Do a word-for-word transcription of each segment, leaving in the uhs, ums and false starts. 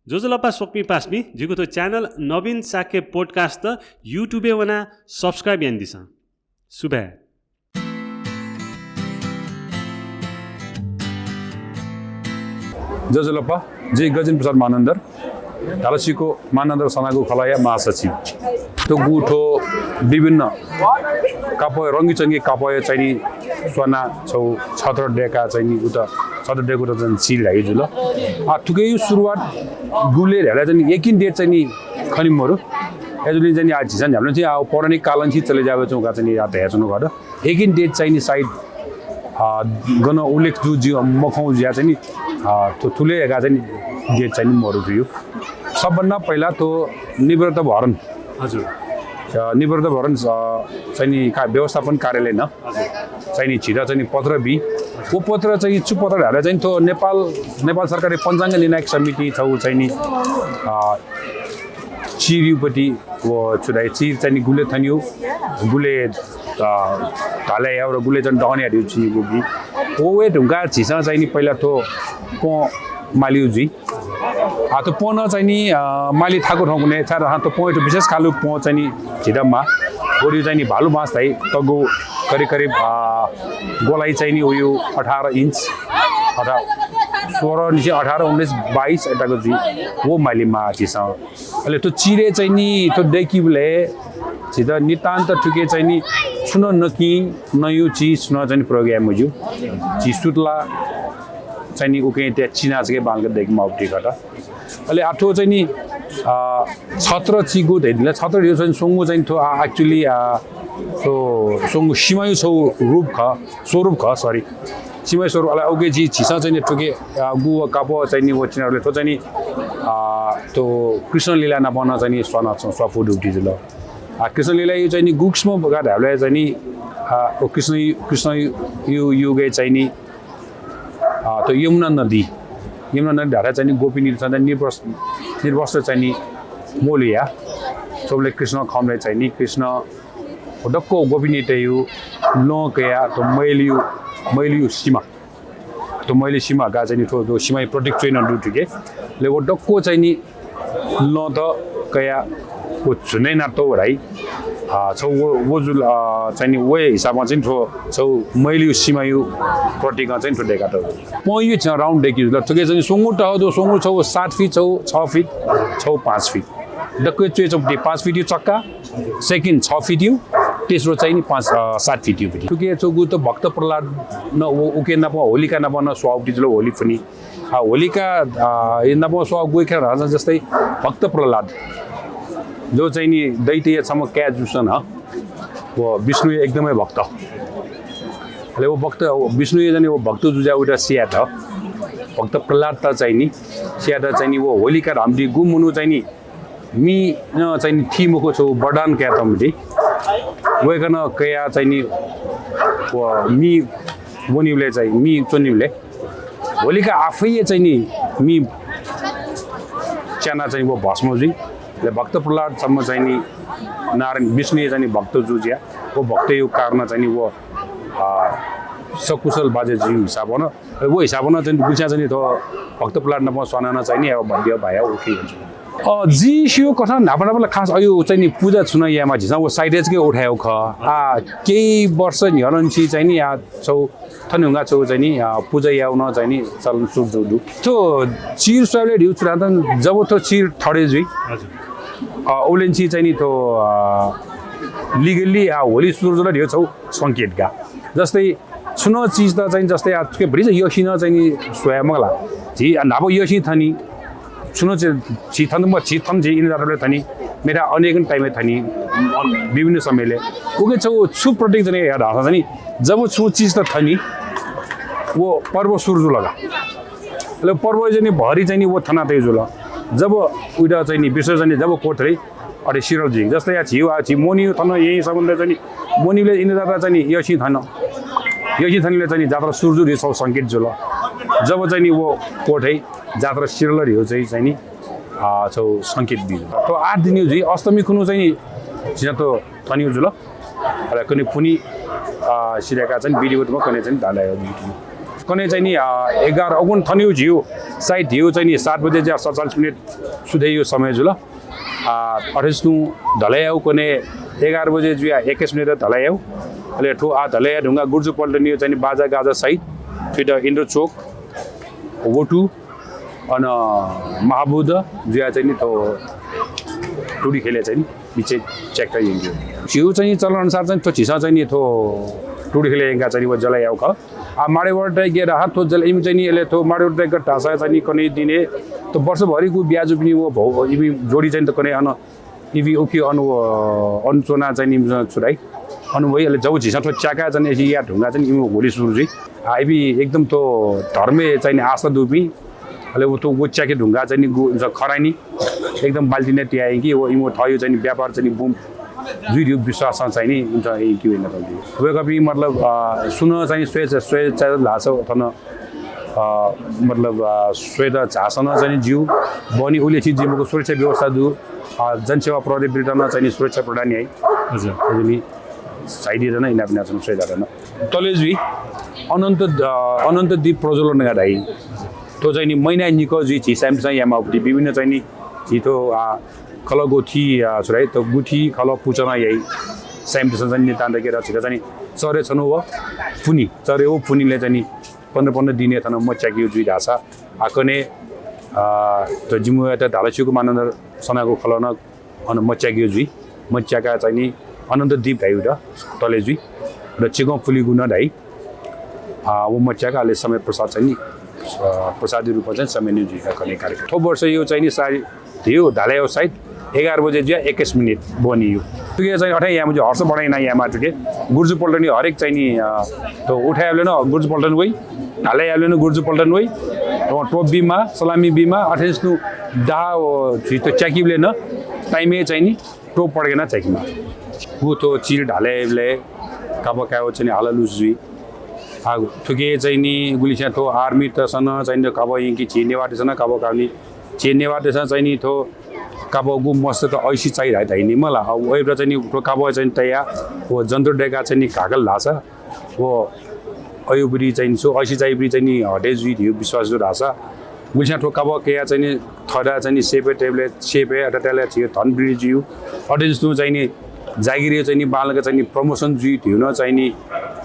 ज्वजलपा स्वकुमि पासापिं, जिगु थ्व channel नवीन शाक्य podcast YouTube-य् वनाः subscribe यानादिसँ। सुभाय्। ज्वजलपा, जि गजेन्द्र प्रसाद मानन्धर, धाराशिवको मानन्धर सनागु खलःया महासचिव। थुगु थ्व विभिन्न कापः, रंगीचंगी कापःया चाहिँ नि स्वानाः छगू छत्र दय्काः चाहिँ नि उत छत्र दय्काः उत चाहिँ चिल धाइ जुल। आ, थुकिया सुरुवात गुबलय् धाःसा चाहिँ नि यकिं date चाहिँ नि खने मरु। अय्जूगुलिं चाहिँ नि आ झीसं न्ह्याबलें चाहिँ आ पौराणिक कालंनिसें चले ज्याःगु चाहिँ नि आ धयाच्वनागु खः। यकिं date चाहिँ नि सायद, अ, गन उल्लेख जू, जू मखं जुयाः चाहिँ नि, अ, थ्व थुलि धकाः चाहिँ नि date चाहिँ नि मरु जुइ। सबभन्दा पहिला थ्व निव्रत भरण। हजुर। अ, निव्रत भरण, अ, चाहिँ नि का-, व्यवस्थापन कार्यालयं हजुर। चाहिँ नि झीत चाहिँ नि पत्र बी। व पत्र चाहिँ नि छु पत्र धाःसा चाहिँ नि थ्व नेपाल, नेपाल सरकारया पञ्चाङ्ग निर्णायक समिति छगू चाहिँ नि, अ, चिरया पति व छु धाइ, चिर चाहिँ नि गुबलय् थनेगु, गुबलय्, अ, ढालय् याःगु र गुबलय् चाहिँ दहनय् याःगु चिनिगु बी। व वये धुंकाः झीसं चाहिँ नि पहिला थ्व प्वँ मालीगु जुइ। आ, थ्व प्वँ नं चाहिँ नि, अ, माली थाकु थौंकन्हय्, छाय् धाःसा थ्व प्वँया थ्व विशेष खालु प्वँ चाहिँ नि झीत माः। वयागु चाहिँ नि भालु बाँस धाइ, तःगु करिब करिब, अ, गोलाइ चाहिँ नि वयागु अठार inch, अथवा सोह्रनिसें अठार, उन्नाइस, बाइस तक जुइ। व माली माः झीसं। अले थ्व चिरय् चाहिँ नि थ्व दय्कीबलय् झीत नितान्त थुके चाहिँ नि छुं नं नकिं नयागु चिज छुं नं चाहिँ नि प्रयोग याये मज्यू। झी सुतला चाहिँ नि उकिं तयाः चिना छकः बांलाक दय्के माःगु खः। अले आ थ्व चाहिँ नि, अ, छत्र चिगु धइदिल, छत्र धइगु चाहिँ नि स्वंगू चाहिँ नि थ्व आ, actually, अ, थ्व स्वंगू सिमाया छगू रूप खः, स्वरूप खः, sorry। सिमाया स्वरूप, अले उके झी, झीसं चाहिँ नि थुके, अ, गु व कापः चाहिँ नि व चिनाबलय् थ्व चाहिँ नि, अ, थ्व कृष्ण लीला नाप नं चाहिँ नि स्वाना, स्वापू धुंकल जुल। आ, कृष्ण लीलाया चाहिँ नि गु किसिम धकाः धायेबलय् चाहिँ नि, अ, व कृष्ण, कृष्णया, या, यागु चाहिँ नि, अ, थ्व यमुना नदी, यमुना नदी धाःसा चाहिँ नि गोपीनृत्य चाहिँ नि निर्वस-, निर्वस्त्र चाहिँ नि मोलुया। थ्वबलय् कृष्ण खंबलय् चाहिँ नि कृष्ण व दक्व गोपीनृत्यया लं कयाः थ्व मैलाया, मैलाया सिमा, थ्व मैलाया सिमा धकाः चाहिँ नि थ्व, थ्व सिमाया प्रतीक च्वयाः नं दु थुके। अले व दक्व चाहिँ नि लंत कयाः व झुन्डय् नाप तःगु धाइ। अ, छगू व, व जुल, अ, चाहिँ नि व हिसाबं चाहिँ नि थ्व छगू मैलाया सिमाया प्रतीकं चाहिँ नि थ्व दय्कातःगु। प्वँया झीसं round दय्के जुल। थुके चाहिँ नि स्वंगू तह दु, स्वंगू छगू सात feet, छगू छ feet, छगू पाँच feet। दक्व च्वय् छगू पाँच feet या चक्का, second छ feet या, तेस्रो चाहिँ नि पाँच, अ, सात feet या। थुके छगू त भक्त प्रह्लाद नं व उके नाप होलिका नाप नं स्वाःगु जुल, होली फुनि। आ, होलिका, आ, या नाप स्वाःगु खँ धाःसा जस्तै भक्त प्रह्लाद, जो चाहिँ नि दैत्यया छम्ह काय् जूसां नं व विष्णुया एकदमै भक्त। अले व भक्त, व विष्णुया चाहिँ नि व भक्त जुयाः वयात स्यायेत, भक्त प्रह्लादयात चाहिँ नि स्यायेत चाहिँ नि व होलिका धाःम्ह गु मनू चाहिँ नि मि, अ, चाहिँ नि थी मखु, छगू वरदान कयातःम्ह। वय्कलं कयाः चाहिँ नि व मि वनीबलय् चाहिँ मि च्वनीबलय् होलिका आफै हे चाहिँ नि मि च्यानाः चाहिँ नि व भस्म जुइ। अले भक्त प्रह्लाद छम्ह चाहिँ नि नारायण विष्णुया चाहिँ नि भक्त जू जुयाः व भक्तया कारणं चाहिँ नि व, अ, सकुशल बाज्या जुइगु हिसाबं नं, अले व हिसाबं नं चाहिँ नि गुलिस्यां चाहिँ नि थ्व भक्त प्रह्लाद नाप स्वानाः नं चाहिँ नि अब बाध्य भाया उखे जुल। अ, जिं स्यू कथं न्हापा न्हापा ला खास अय् चाहिँ नि पुजा छुं नं यायेमाः, झीसं व side-य् जक उठायेगु खः। आ, केही वर्ष न्ह्यःनिसें चाहिँ नि आ छगू थन हुंगा छगू चाहिँ नि, अ, पुजा यायेगु नं चाहिँ नि चलन सुरु जूगु दु। थ्व चिर स्वाइबलय् धइगु छु धाःसा जब थ्व चिर थडे जुइ, हजुर। अ, उबलय् निसें चाहिँ नि थ्व, अ, legally, अ, होली सुरु जुल धइगु छगू संकेत का। जस्तै छुं नं चिजत चाहिँ जस्तै आ थुके भतिचा यःसिं नं चाहिँ नि स्वाये मखु ला। झी न्हापा यःसिं थनी, छुं नं झी, झी थन म-, झी थन झी इन्द्रजात्राबलय् थनी, मेथाय् अनेकन time-य् थनी, अन-, विभिन्न समयलय्। उके छगू छु प्रतीक चाहिँ नि धाःसा चाहिँ नि, जब छुं चिजत थनी, व पर्व सुरु जुल का। अले पर्व चाहिँ नि भरि चाहिँ नि व थना तये जुल। जब उइत चाहिँ नि विसर्जन जब क्वथले अथे सिरल जुइ। जस्तै या झी वा झी मोहनी थन यही सम्बन्ध चाहिँ नि मोहनीबलय् इन्द्रजात्रा चाहिँ नि यःसिं थन। यःसिं थनीबलय् चाहिँ नि जात्रा सुरु जूगु धइगु छगू संकेत जुल। जब चाहिँ नि व क्वथय् जात्रा सिरल धइगु चाहिँ, चाहिँ नि, अ, छगू संकेत बी। थ्व आठ दिनया जुइ, अष्टमी खुन्हु चाहिँ नि झीसं थ्व थनीगु जुल। अले कन्हय् पुन्हि, अ, सिधय्काः चाहिँ नि विधिवत रूपमा कन्हय् चाहिँ नि धाःगु जुइ। कन्हय् चाहिँ नि, अ, एघार, अगुन थनियु झिउ साइत धिउ चाहिँ नि सात बजे ज्या सतचालिस मिनेट सुथय् यु समय जुल। अ, अथे तुं धलय् याउ कन्हय् एघार बजे जुया एक्काइस मिनेट धलय् याउ। अले थ्व आ धलय् याये धुंगा गुर्जु पल्टनयु चाहिँ नि बाजा गाजा साइत थुइत इन्द्र चोक, वटु, अन महाबुद्ध जुया चाहिँ नि थ्व टुडी खेले चाहिँ नि बिचे चेक त यंग्यो। झिउ चाहिँ नि चलन अनुसार चाहिँ थ्व झिसं चाहिँ नि थ्व टुडी खेले यंगा चाहिँ नि व जलय् याउ खः। आ, माडेवर दाइ गेर हा थ्व जल इमि चाहिँ नि, अले थ्व माडेवर दाइ गत धासा चाहिँ नि कन्हय् दिने, थ्व वर्षभरिगु ब्याजु पनि व भौ, इमि जोडी चाहिँ त कन्हय् अन, इमि उखि अन व, अन च्वना चाहिँ नि इमि छु धाइ। अन वइ, अले जौ झिसं थ्व च्याका चाहिँ नि एसि या धुंगा चाहिँ नि इमि होली सुरु जुइ। आ, इमि एकदम थ्व धर्मे चाहिँ नि आस्था दुपिं, अले व थ्व व च्याके धुंगा चाहिँ नि गु, ज खरानी एकदम बाल्टिने त्याइ कि व इमि थयो चाहिँ नि व्यापार चाहिँ नि बुम जुइ धिउ विश्वासं चाहिँ नि इमि चाहिँ कि वेना तंगु। वय्कःपिं मतलब, अ, सुन चाहिँ नि स्वेच, स्वेच लास थन, अ, मतलब, अ, स्वेत झासन चाहिँ नि जिउ बनी उलेछि जिमुको सुरक्षा व्यवस्था दु। अ, जनसेवा प्रहरी बिल्डरनं चाहिँ नि सुरक्षा प्रदान याइ। हजुर। हजुर नि साइडी रन इनापिना चाहिँ स्वेत रन। तले जुइ अनन्त, अ, अनन्त दीप प्रज्वलन गा धाइ। थ्व चाहिँ नि महिना निको जुइ झी साइमसँग यामा उपति विभिन्न चाहिँ नि झी थ्व, अ, खलगो थी, अ, छु धाइ, थ्व गुथी खल पुचना याइ। साइमसँग चाहिँ नि तान्दा केर छिका चाहिँ नि चरे छनु व पुनि, चरे व पुनिले चाहिँ नि पन्ध्र पन्ध्र दिने थन मच्याकियो जुइ धासा। आ कन्हय्, अ, थ्व जिमुयात धालस्युको मानन्द सनाको खलन अन मच्याकियो जुइ। मच्याका चाहिँ नि अनन्त दीप धाइ उत तले जुइ। र चिकं पुलिगु न धाइ। आ, व मच्याका अले समय प्रसाद चाहिँ नि, अ, प्रसादी रूपमा चाहिँ समय नि जुइका कन्हय् कार्यक्रम। थ्व वर्ष यो चाहिँ नि साढे धिउ धालय् याउ साइत एघार बजे जुया एक्काइस मिनेट बनी यु। थुके चाहिँ अथे यामा जु हर्ष बढाइ ना यामा थुके। गुर्जु पल्टनयु हरेक चाहिँ नि, अ, थ्व उठाय् याबले न गुर्जु पल्टन वइ, धालय् याबले न गुर्जु पल्टन वइ। थ्व टोप बिमा, सलामी बिमा, अथे तुं दाहा व झी थ्व च्याकिबले न टाइमय् चाहिँ नि टोप पड्के ना च्याकिमा। गु थ्व चिल धालय् याबले काबा काय् व चाहिँ नि हाला लुस जुइ। आ, थुके चाहिँ नि गुलिस्यां थ्व आर्मी तसन चाहिँ नि काबा यंकि झी नेवाः तसन काबा काबा नि। झी नेवाः तसन चाहिँ नि थ्व काबा गु मस्त त ऐसी चाहिँ धाइ धाइ नि मला। अब ओइब्रा चाहिँ नि थ्व काबा चाहिँ तया व जन्त्र डेका चाहिँ नि घाकल धासा व अयुबुरी चाहिँ नि छु ऐसी चाहिँ बुरी चाहिँ नि हटे जुइ धिउ विश्वास दु धासा। गुलिस्यां थ्व काबा कया चाहिँ नि थदा चाहिँ नि सेपे टेबले सेपे अटा टेले झिउ धन बिरी जिउ। अटे जुस्तु चाहिँ नि जागिर चाहिँ नि बालक चाहिँ नि promotion जुइ धिउ न चाहिँ नि,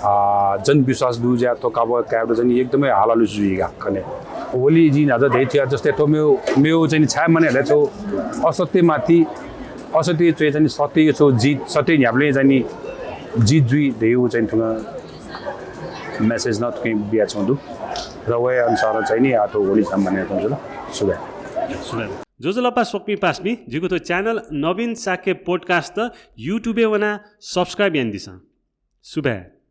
आ, जनविश्वास दु ज्या थ्व काबा काय् चाहिँ नि एकदमै हाला लुस जुइ गा कन्हय्। होली जिं न्हाचा धयाथ्या जस्तै थ्व मेउ, मेउ चाहिँ नि छाय् माने हले थ्व असत्य माथि असत्य च्वय् चाहिँ नि सत्य छु जित, सत्य न्ह्याबलें चाहिँ नि जित जुइ धिउ चाहिँ थुं message न थुके बिया छौं दु। र वय् अनुसार चाहिँ नि आ थ्व होली सम्मान यातुं जुल। सुभाय्। सुभाय्। ज्वजलपा स्वकुमि पासापिं, जिगु थ्व channel नवीन शाक्य podcast YouTube-य् वना subscribe यानादिसँ। सुभाय्।